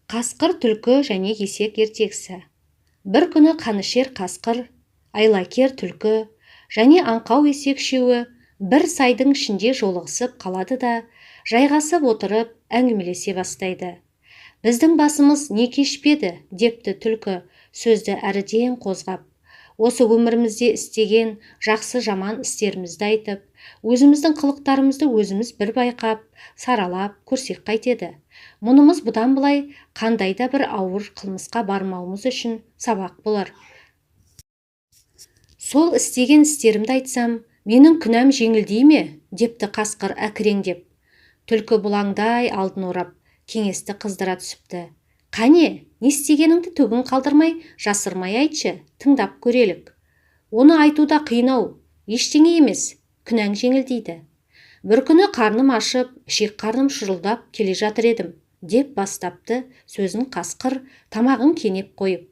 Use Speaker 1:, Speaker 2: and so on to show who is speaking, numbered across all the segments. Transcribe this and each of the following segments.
Speaker 1: Қасқыр, түлкі және есек ертегісі. Бір күні қанішер қасқыр, айлакер түлкі және аңқау есек үшеуі бір сайдың ішінде жолығысып қалады да, жайғасып отырып әңгімелесе бастайды. Біздің басымыз не кешпеді, депті түлкі сөзді әріден қозғап. Осы өмірімізде істеген жақсы-жаман істерімізді айтып, өзіміздің қылықтарымызды өзіміз бір байқап, саралап көрсек қайтеді. Мұнымыз бұдан былай қандай да бір ауыр қылмысқа бармауымыз үшін сабақ болар. Сол істеген істерімді айтсам, менің күнәм жеңілдей ме, депті қасқыр әкіреңдеп. Түлкі бұлаңдай алдын орап, кеңесті қыздыра түсіпті. Қане, не істегеніңді түгін қалдырмай, жасырмай айтшы, тыңдап көрелік. Оны айту да қиын-ау, ештеңе емес, күнәң жеңілдейді. Бір күні қарным ашып, ішек қарным шұрылдап келе жатыр едім, деп бастапты сөзін қасқыр, тамағын кенеп қойып.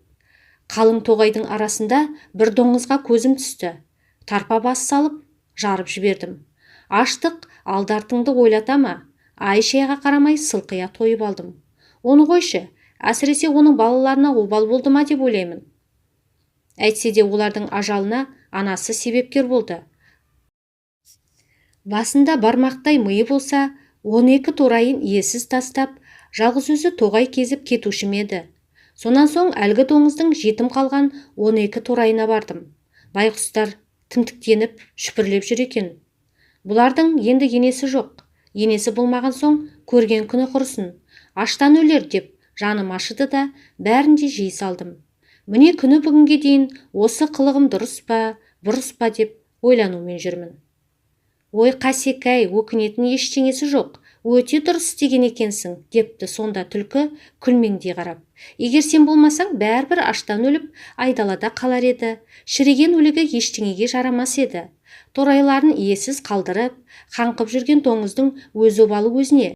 Speaker 1: Қалың тоғайдың арасында бір доңызға көзім түсті. Тарпа бас салып, жарып жібердім. Аштық алды-артыңды ойлата ма? Ай-шайға қарамай сылқия тойып алдым. Оны қойшы, әсіресе оның балаларына обал болды ма деп ойлаймын. Әйтсе де олардың ажалына анасы себепкер болды. Басында бармақтай миы болса, 12 торайын иесіз тастап, жалғыз өзі тоғай кезіп кетуші ме еді. Сонан соң әлгі доңыздың жетім қалған 12 торайына бардым. Байғұстар тімтіктеніп, шүпірлеп жүр екен. Бұлардың енді енесі жоқ. Енесі болмаған соң көрген күні құрысын. Аштан өлер деп жаным ашыды да, бәрін де жей салдым. Міне күні бүгінге дейін осы қылығым дұрыс па, бұрыс па деп ойланумен жүрмін. Ой, қасекәй, өкінетін ештеңесі жоқ, өте дұрыс істеген екенсің, депті сонда түлкі күлмеңдей қарап. Егер сен болмасаң, бәрібір аштан өліп, айдалада қалар еді. Шіріген өлігі ештеңеге жарамас еді. Торайларын иесіз қалдырып, қаңқып жүрген доңыздың өз обалы өзіне.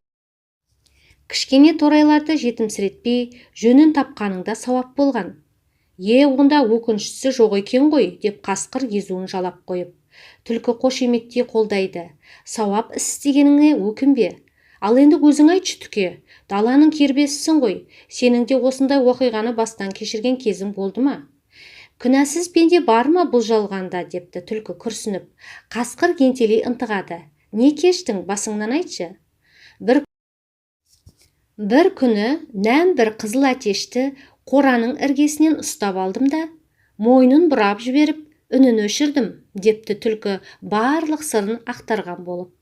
Speaker 1: Кішкене торайларды жетімсіретпей, жөнін тапқаныңда сауап болған. Е, онда өкініштісі жоқ екен ғой, деп қасқыр езуін жалап қойып. Түлкі қошеметтей қолдайды. Сауап іс істегеніңе өкінбе. Ал енді өзің айтшы, түке, даланың кербесісің ғой, сенің де осындай оқиғаны бастан кешірген кезің болды ма? Күнәсіз пенде бар ма бұл жалғанда, депті түлкі күрсініп. Қасқыр ентелей ынтығады. Не кештің, басыңнан айтшы. Бір күні нәм бір қызыл әтешті қораның іргесінен ұстап алдым да, мойнын бұрап жіберіп, үнін өшірдім, депті түлкі барлық сырын ақтарған болып.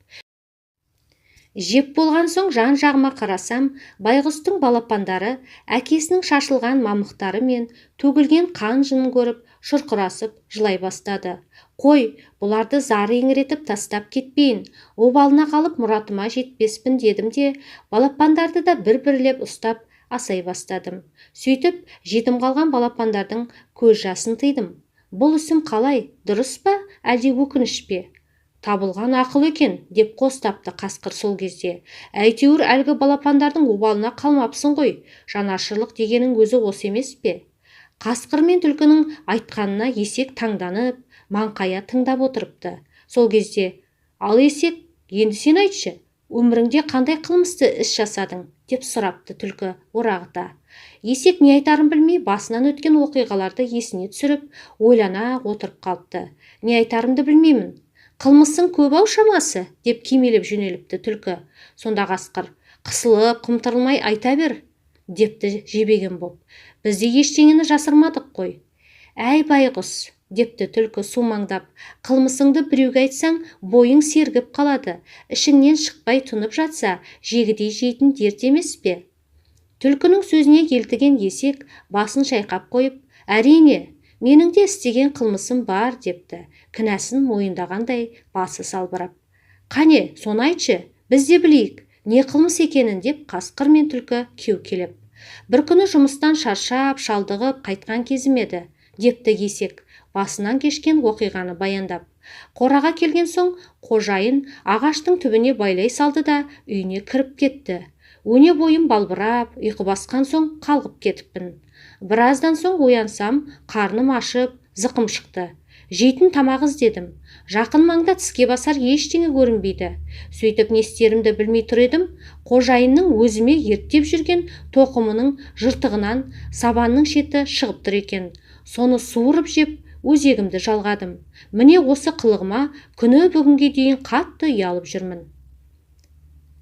Speaker 1: Жеп болған соң жан-жағыма қарасам, байғұстың балапандары әкесінің шашылған мамықтары мен төгілген қан жынын көріп, шұрқырасып жылай бастады. Қой, бұларды зар еңіретіп тастап кетпейін, обалына қалып мұратыма жетпеспін дедім де, балапандарды да бір-бірлеп ұстап асай бастадым. Сөйтіп, жетім қалған балапандардың көз жасын тыйдым. Бұл ісім қалай, дұрыс па, әлде өкініш пе? Табылған ақыл екен, деп қостапты қасқыр сол кезде. Әйтеуір әлгі балапандардың обалына қалмапсың ғой, жанашырлық дегенің өзі осы емес пе? Қасқыр мен түлкінің айтқанына есек таңданып, маңқая тыңдап отырыпты. Сол кезде, ал есек, енді сен айтшы, өміріңде қандай қылмысты іс жасадың, деп сұрапты түлкі орағыта. Есек не айтарын білмей, басынан өткен оқиғаларды есіне түсіріп, ойлана отырып қалыпты. Не айтарымды білмеймін. Қылмысың көп-ау шамасы, деп кимелеп жөнеліпті түлкі. Сонда қасқыр, қысылып, қымтырылмай айта бер, депті жебеген боп. Біз де ештеңені жасырмадық қой. Әй, байғұс, депті түлкі сумаңдап, қылмысыңды біреуге айтсаң, бойың сергіп қалады, ішіңнен шықпай тұнып жатса, жегідей жейтін дерт емес пе? Түлкінің сөзіне елтіген есек басын шайқап қойып, әрине, менің де істеген қылмысым бар, депті, кінәсін мойындағандай басы салбырап. Қане, соны айтшы, біз де білейік, не қылмыс екенін, деп қасқыр мен түлкі кеу-келеп. Бір күні жұмыстан шаршап, шалдығып қайтқан кезім еді, депті есек, басынан кешкен оқиғаны баяндап. Қораға келген соң қожайын ағаштың түбіне байлай салды да үйіне кіріп кетті. Өне бойым балбырап, ұйқы басқан соң қалғып кетіппін. Біраздан соң оянсам, қарным ашып, зықым шықты. Жейтін тамақ іздедім. Жақын маңда тіске басар ештеңе көрінбейді. Сөйтіп не істерімді білмей тұр едім, қожайынның өзіме ерттеп жүрген тоқымының жыртығынан сабанның шеті шығып тұр екен. Соны суырып жеп, өзегімді жалғадым. Міне, осы қылығыма күні бүгінге дейін қатты ұялып жүрмін.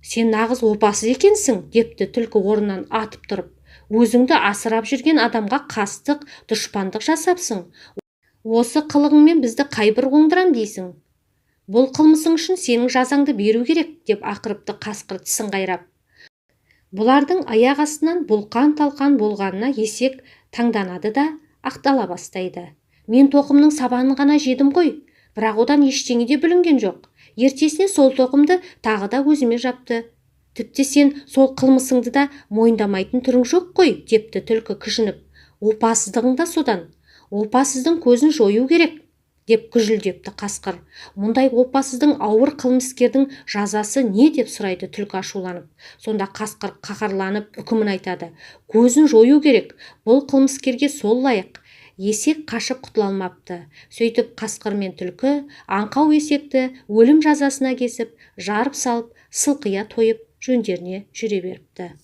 Speaker 1: Сен нағыз опасыз екенсің, депті түлкі орнынан атып тұрып. Өзіңді асырап жүрген адамға қастық, дұшпандық жасапсың. Осы қылығыңмен бізді қай бір оңдырам дейсің? Бұл қылмысың үшін сенің жазаңды беру керек, деп ақырыпты қасқыр тісін қайрап. Бұлардың аяқ астынан бұлқан-талқан болғанына есек таңданады да, ақтала бастайды. Мен тоқымның сабанын ғана жедім ғой, бірақ одан ештеңе де бүлінген жоқ. Ертесіне сол тоқымды тағы да өзіме жапты. Тіпті сен сол қылмысыңды да мойындамайтын түрің жоқ қой, депті түлкі кіжініп. Опасыздығың да содан. Опасыздың көзін жою керек, деп гүжілдепті қасқыр. Мұндай опасыздың, ауыр қылмыскердің жазасы не, деп сұрайды түлкі ашуланып. Сонда қасқыр қаһарланып үкімін айтады: көзін жою керек, бұл қылмыскерге сол лайық. Есек қашып құтыла алмапты. Сөйтіп қасқыр мен түлкі аңқау есекті өлім жазасына кесіп, жарып салып, сылқия тойып, жөндеріне жүре беріпті.